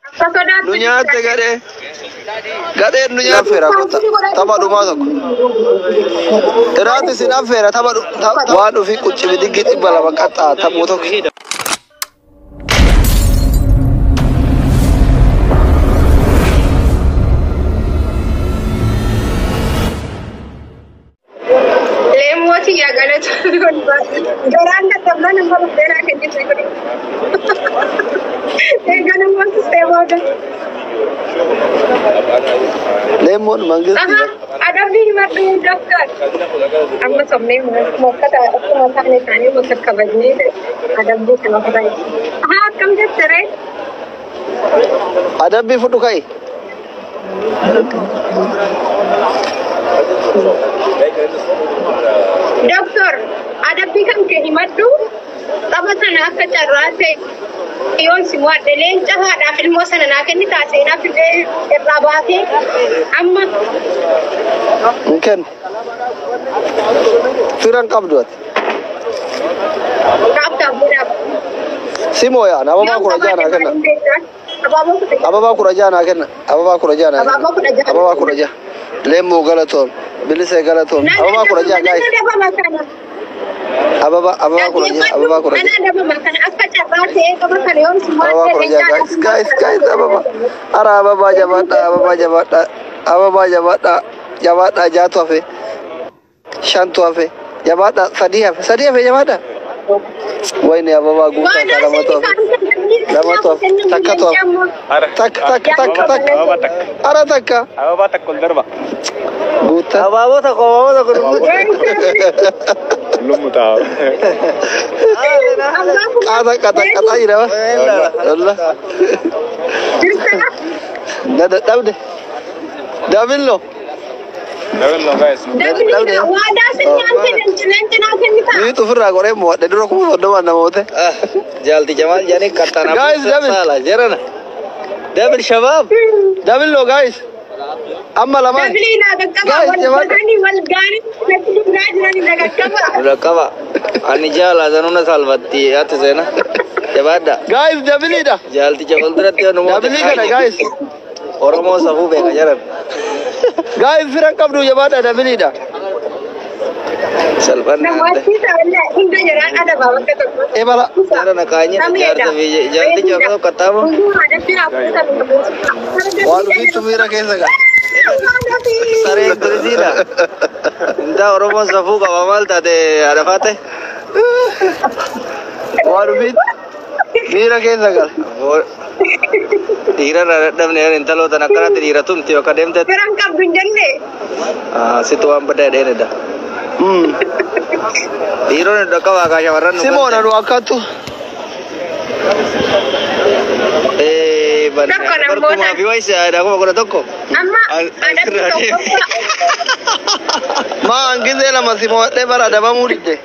Akka sodaatti. Nu nyaatte gadhee. Gadheen nu nyaatte rakkota. Tapha dhumaa tokko. Iraati sin affeera tapha waan ofii quccimi diggi 200 qaxxaa taphuu tokko. Leemmooti yaa galatu. Garaan dadhabnaan amma buddeenaa kennite kun. Eegan immoo sistee booda. Leemmoon mangistii. Aha, adabbii himadhu doktor. Amma somnee mokkata akkuma taane isaanii bakka kabajnee adabbii kana ofirraa. Aha, akkam jette ree? Adabbii fudhu ka'i. Doktor, adabbii kan kee himadhu tapha sana akka carraa ta'e yoon si mo'adhe leenca haadhaaf ilmoo sana naa kenni taaseenaa fidee irraa baatee amma Hin kennu. Fira hin qabdu ati. Qaabdaa godhaaf. Si mooyaan ababaa Yoon 16 naa qabaadhe kenna. maal beektaa? Abaaboo 16. Ababaa 16 naa kenna. Ababaa 16 naa kenna. Abaaboo 16. Ababaa 16. Leemmoo galatoom. Bilisee galatoom. Nan Ababaa 16 adabama, guys. nan adabama kana. Ababaa ababaa 16 Dhaggeeffadhu, ababaa nan 16. adabama kana akka carraa ta'ee qaba kana yoon si Ababaa mo'adhe 16 leenca guys haadhaaf ilmoo guys sana guys naa ababaa. kenni. Ara ababaa jabaadhaa ababaa jabaadhaa ababaa jabaadhaa jabaadhaa jaatu hafe shantu hafe jabaadhaa sadii hafe sadii hafe jabaadhaa. Wayne ababaa guutaa Waadaa lamatu seenni hafe kaan lamatu hafe kennu takkatu leenci hafe ammoo. Ara. takka takka takka takka Ababa takka. ara takka Ababa takka ol darba. guutaa. Abaaboo tokko abaaboo tokko dhumtu. Lummu ta'a. Qaata qaata qaata jira. Walla. Jirta. Na dadhabde. Dabillo. Dabaloo guys. Dadhabde. Waadaa seenni aan kennu leenci naa kennita. Niitu ofirraa qoree mo'adhe dura 30,000 namoota. Jaalti Jamaal jedhanii kattaan Guys, double. saala jedhana. Double shabaab. Dabillo guys. Amma lamaan. Dabilii naa qaqqaba. Guys, Wal jabaadha. godhanii wal gaanii natti duraa jiranii na qaqqaba. Dhaqqaba. Ani jaala sanuna salphatti ati seena. Jabaadha. Guys, dabiliidha. Jaalti Jamaal duratti yoo nu moote. Dabilii kana guys. Oromoo safuu beeka jedhan. Guys, fira qabdu jabaadha dabiliidha. Salphanna. Namooti ta'allee hunda jiraan adabaa bakka tokko. Ebala. Jarana kaanyina jaarta fi jaalti Jamaal kattaama. Hunduu adabbii hafuuta Waan ofiitu miira keessa gaa. Sareen birisiidha. Intaa Oromoon safuu qaba maal taate haadha Waan ofiitu miira keessa gala. Dhiira irraa dadhabne intaloo tan akkanatti dhiira tumti yookaan deemte Biraan qabdu hin jenne. situ waan badaa dheenedha. Dhiironni dhaqqabaa kaa shamarran nu Si moona nu akkattu. Eh, Tokko namoota. barkumaa fi wayisa 11,000. Amma adabbii tokkoffaa. Maa hangizee lama si mo'adhee bara adabamuu didde.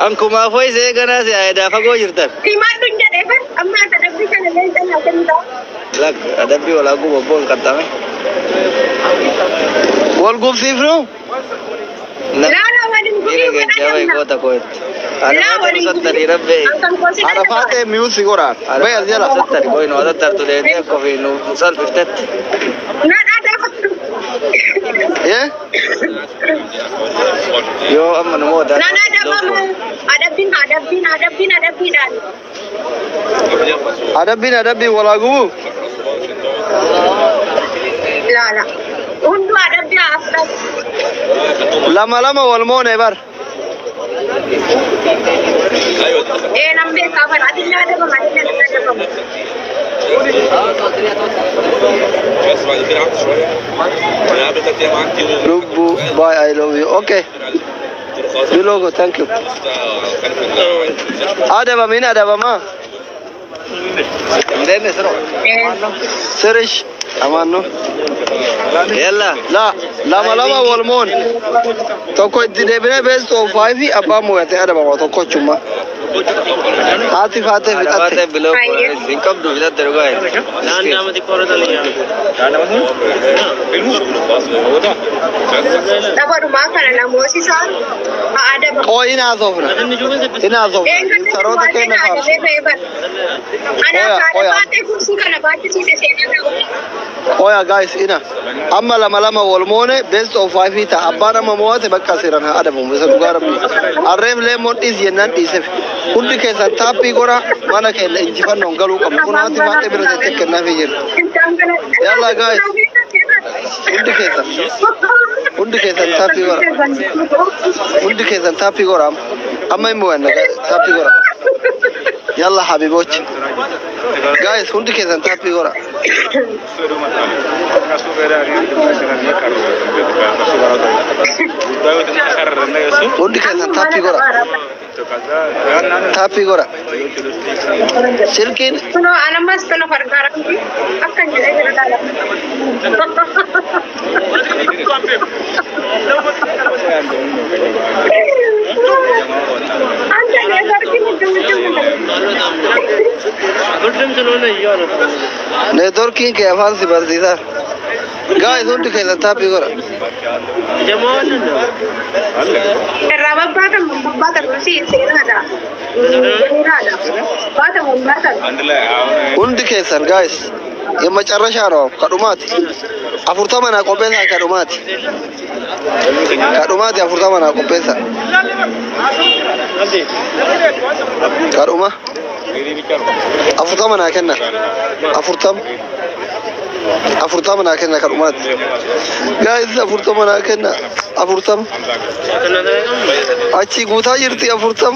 Ankumaaf wayisa eeganaa si aadaa fagoo jirtan. Himadhu hin jedhee fas amma adabbii kana leenca naa kennita. Lak adabbii walaaguu bobboon qaxxame. Wal gubsiifnu. Laala waliin Dhiira gubii wal keenya adabna. goota kootti. Laa waliin Sattari gubii. rabbee. Ankan koosi Haadha faatee miyuu si goraan. Bayi as jala. Sattari koyin waa sattartu deetee akka ofii nu salphiftetti. Nan adabadhu. Yee? Yoo amma nu mootaa. Nan adabama. Adabbiin adabbiin adabbiin adabbiidhaan. Adabbiin adabbiin walaa gubuu. Laala. Hunduu adabbii haa fudhatu. Lama lama wal moone bar. Ee nan beekaa bara ati illee adabama ati illee nan adabama. بس بعد كده قعدت شويه انا قبل 3 ايام قعدت يوم Lubbuu bye I love you. Okay. Bilogo thank you. Adabamiin adabamaa. Deemne siroo. Ee. Sirish. Amaannu. Yalla. La lama lama wal moone. Tokko itti deebinee best of five abbaa mo'atee adabama tokkochummaa. Haati faatee fixatte. Faatee biloo hin qabdu fixatte dhugaa. Taphaadhumaa kana namooti isaa haa adabamu. Qooyi hin haasofna. Hin haasofna. Saroota keenya faarsu. Anaaf haadha baatee kursii kana baachisiise seenaa ta'u. Oya guys, ina. Amma lama lama wal moone, best of five ta'a. Abbaan amma mo'ate bakka seeraan haa adabamu. Isa dhugaa rabbi. Harreef leemmoon dhiisi jennaan dhiiseef. Hundi keessan taappii gora mana keenya injifannoon galuu qabna. Kun haati baay'ee bira teessee kennaafii jiru. Yalla guys. Hundi keessan. Hundi keessan taappii gora. Hundi keessan taappii gora amma. Amma hin mo'anna taappii gora. Yalla habibochi. Guys, hundi keessan taappii gora. Hundi keessan taappii gora. Taappii gora. Silkiin Kunoo anammas kana fargaara akkan jedhee jira laala. Anta neetworkiin iddoo. Neetworkiin kee afaan si barsiisaa. Guys, hundi keessan taappii gora. Irraa babbaatamu babbaatamu si seenaadha. Seeraadha. Baatamu baatamu. Hundi keessan guys. የመጨረሻ ነው kadhumaati. 40 naa qopheessaa kadhumaati. Kadhumaati 40 naa qopheessaa. Kadhuma. 40 naa kenna. 40. 40 naa kenna kadhumaati. Guys, 40 naa kenna. 40. Achi guutaa jirti 40.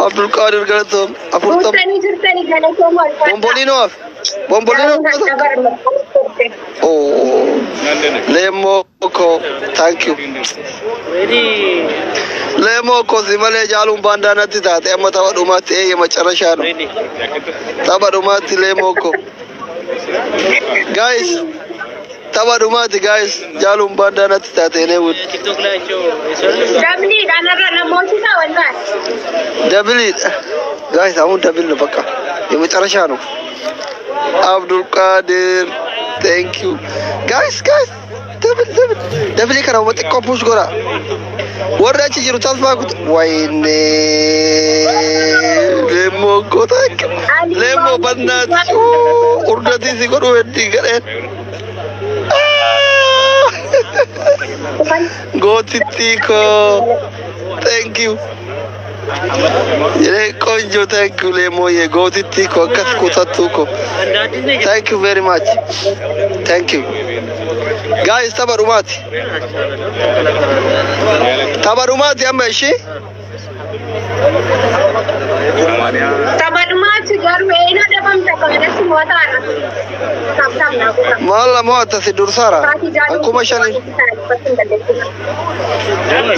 Abdulqaadir galatoom 40. Guutanii jirtanii galatoom. Bomboliinoo hafe. Bomboliinoo. Oh, Leemmoo ko, thank you. Leemmoo ko si malee jaaluun baandaa natti taate amma tapha dhumaatti eeyya መጨረሻ ነው. Tapha dhumaatti leemmoo ko. Guys, tapha dhumaatti guys, jaaluun baandaa natti taate nee wud. Dabliidhaan irra namooti isaa wallaan. Double guys, አሁን double ነው በቃ የመጨረሻ ነው። አብዱልቃድር thank you guys. Guys, double, double, double kana xiqqoo push godha. Warri achi jiru tasfaa kutu ወይኔ leemmoo koo, thank you leemmoo bannaati urdatii si godhu heddii gadheen gootittii koo, thank you. Jedhee ቆንጆ, thank you leemooyye gootittii koo akkas kutattuu koo, thank you very much, thank you guys. Tapha dhumaati, tapha dhumaati amma ishee. Tapha dhumaatti garuu eena dabamta kanatti mootaadha. Taphtapna godha. Maal mo'atta si dursaara akkuma shani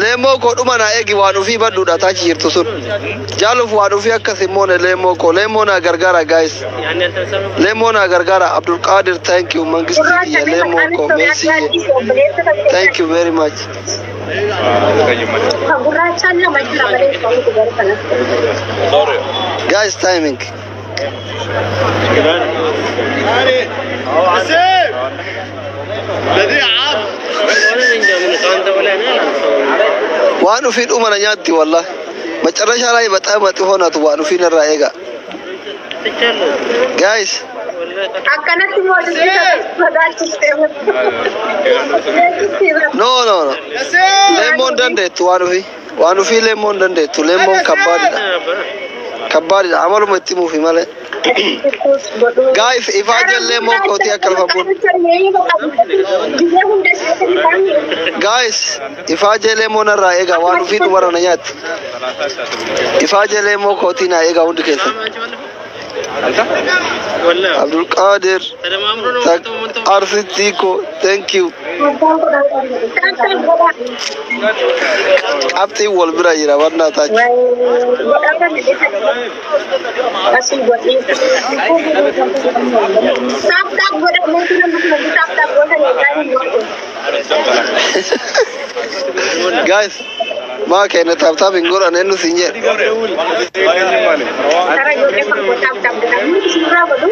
leemoo koo dhuma naa eegi waan ufii badduudha taachi jirtu sun jaaluuf waan ufii akkas immoone leemoo koo leemoo naa gargaara guys, leemoo naa gargaara. Abdulqaadir, thank you. Mangistii kiyya leemoo koo meesiyye, thank you very much. Gurraachaan lama jira malee qabu gara kana. Guys, timing. Waan ufii dhuma na nyaatti wallah መጨረሻ ላይ በጣም መጥፎ ናት። Waan ufii irraa eega guys. Akkanatti mootummaa sodaachistee. No, no, no, leemmoon dandeettu waan ufii, waan ufii leemmoon dandeettu. Leemmoon kabbaadidha, kabbaadidha amaluma itti mufi malee. Guys, ifaajen leemmoo kootii akka lafa buun. Guys, ifaajee leemmoo narraa eega waan ufii dhumarra na nyaatti. Ifaajee leemmoo kootii naa eega hundi keessan. Abdulqaadir Arsittii koo, thank you. Qabxiin wal bira jira wannaa taachi. Tap tap godha mootii namni tap tap godha. Guys, Maa keenya tap tap hin godhan eenyu siin jedhe. Tara ijoollee kan koo tap tap godhan hundi suuraa godhu.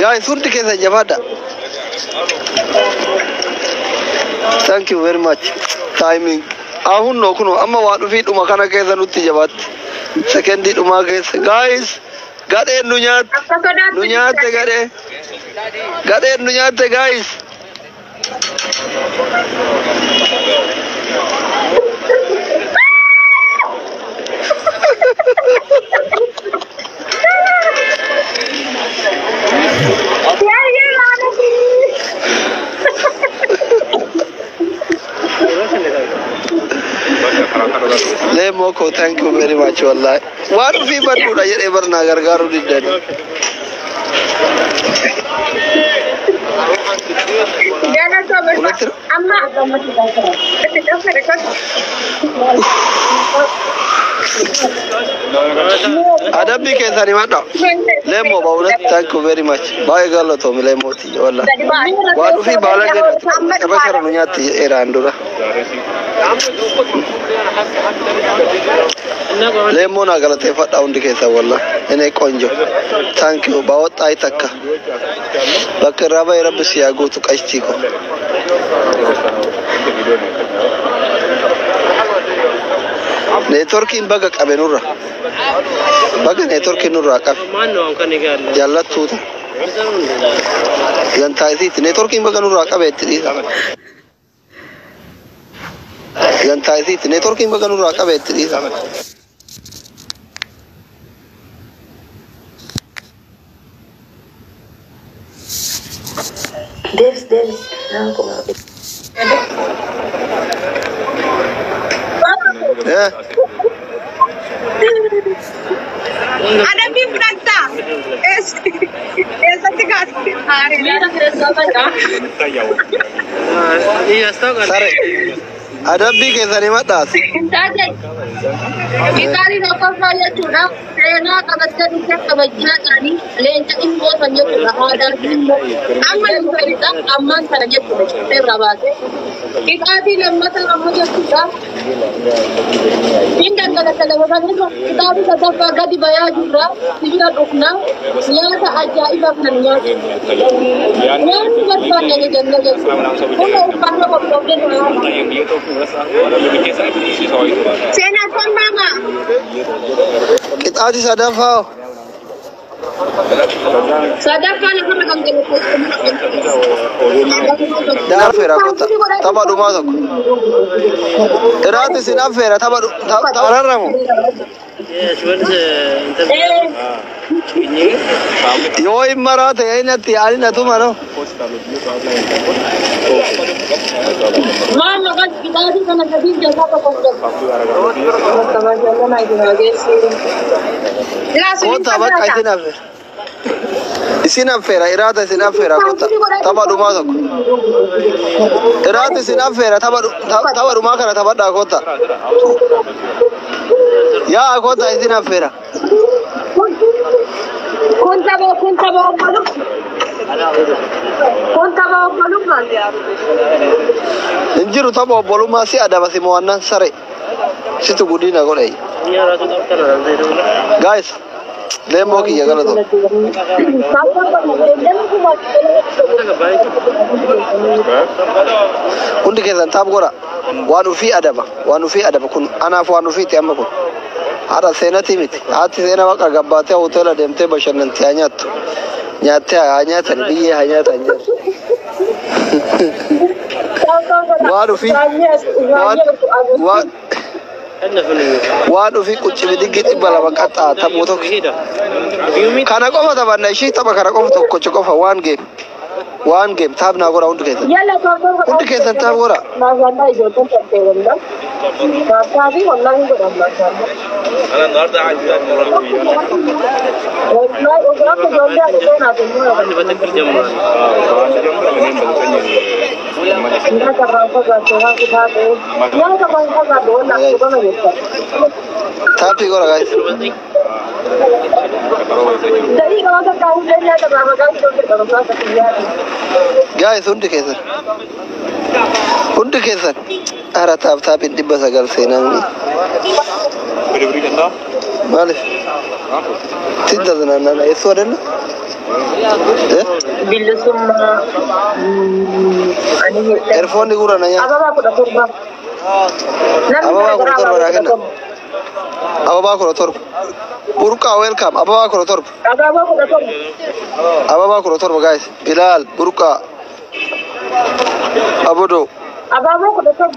Guys, hundi keessan jabaadha. Thank you very much. Timing. Ahun no kuno amma waa dhufii dhuma kana keessa nutti jabaatti. Sekendii dhumaa keessa. Guys, gadheen nu nyaatte. Akka sodaattu Nu nyaatte gadhee. Gadheen nu nyaatte guys. Yaa laana. Leemmoo koo thank you very much wallahi. Waa dhufii badduudha jedhee barnaa gargaaruu diddani. Galatoo Walitti amma itti dhufere kottu. Adabbii keessan himadha. Leemmoo baawulat thank you very much. Baay'ee galatoomi leemmooti wallahi. Waa dhufii baala jedhatu tapha kana nu nyaatti jedheeraan dura. Leemmoo naa galateeffadha hundi keessan wallahi. Inni qonjo. Thank you. Baawwaxxaa takka. Bakka irraa bahe rabbi si haa guutu qashtii ko. Neetworkiin baga qabe nurra. Baga neetworkiin nurraa qabe. Jaallattuuta. Gantaa isiitti. Neetworkiin baga nurraa qabe itti dhiisa. Gantaa isiitti. Neetworkiin baga nurraa qabe itti dhiisa. Deebis deebis naan kuma. Eh? Adabbii fudhattaa. Eessatti kaasti? Sare. Adabbii keessan himadhaas. Qixaarii tokkoffaa jechuudha. Seenaa qabattee dhuftee kabajjaa ta'anii leenca ilmoo san jechuudha. Aadaa ilmoo amma ilmoo ammaan kana jechuudha. Irra baase. Qixaatii lammataa ammoo jechuudha. Hin dangalata lama kan irra qixaatii sadaffaa gadi bayaa jirra. Sibira dhufna. Nyaata ajaa'ibaa kan nyaatu. Nyaanni barbaanne ni jenna jechuudha. Hunda uffannoo qophoofnee nyaata. Seenaa kun maama. Qixaatii sadaffaa. Sadaffaa lafarra kan galu. Daa affeera kota. Tapha dhumaa tokko. Iraatti isin affeera tapha rarramu. Yoo hin maraa ta'e inni ani na tuma no. Maal maqaan qixaatii kana gadiin jalqaba tokko. Kota bakka isin affeera. Isin affeera iraata isin affeera kota. Tapha dhumaa tokko. Iraatti isin affeera tapha dhumaa kana taphadhaa kota. Yaa kota isin affeera. Kun tapha obbolummaa. Kun tapha obbolummaa. Hin jiru tapha obbolummaa si adaba si mo'annaan sare. Situ guddina godhe. Guys, leemmoo kiyya galatoo. Hundi keessan tap godha. Waan ufii adaba. Waan ufii adaba kun anaaf waan ufiiti amma kun. Haadha seenatii miti. Haati seena baqa gabbaatee hoteela deemtee bashannantee haa nyaattu. Nyaattee haa nyaatan biyyee haa nyaatan jedhu. Waan ufii waan waan waan ufii quccimi diggi 200 qaxxaa taphuu tokko. Kana qofa taphanna ishii tapha kana qofa tokkocha qofa waan game. Waan game tap naa godha hundi keessan. Hundi keessan tap godha. انا النهارده قاعد Taappii godha guys. Guys, hundi keessan. Hundi keessan. Hara tap tapiin 900 seenaan. Maaliif? Tinta eessoo adanna? Bilisummaa ani Erfoonni gurra na nyaata. Ababaa 17. Ababaa 17 naa kenna. Ababaa 17. Burqaa welcome. Ababaa 17. Ababaa 17. Ababaa 17 guys. Bilaal, Burqaa, Abodoo. Ababaa 17.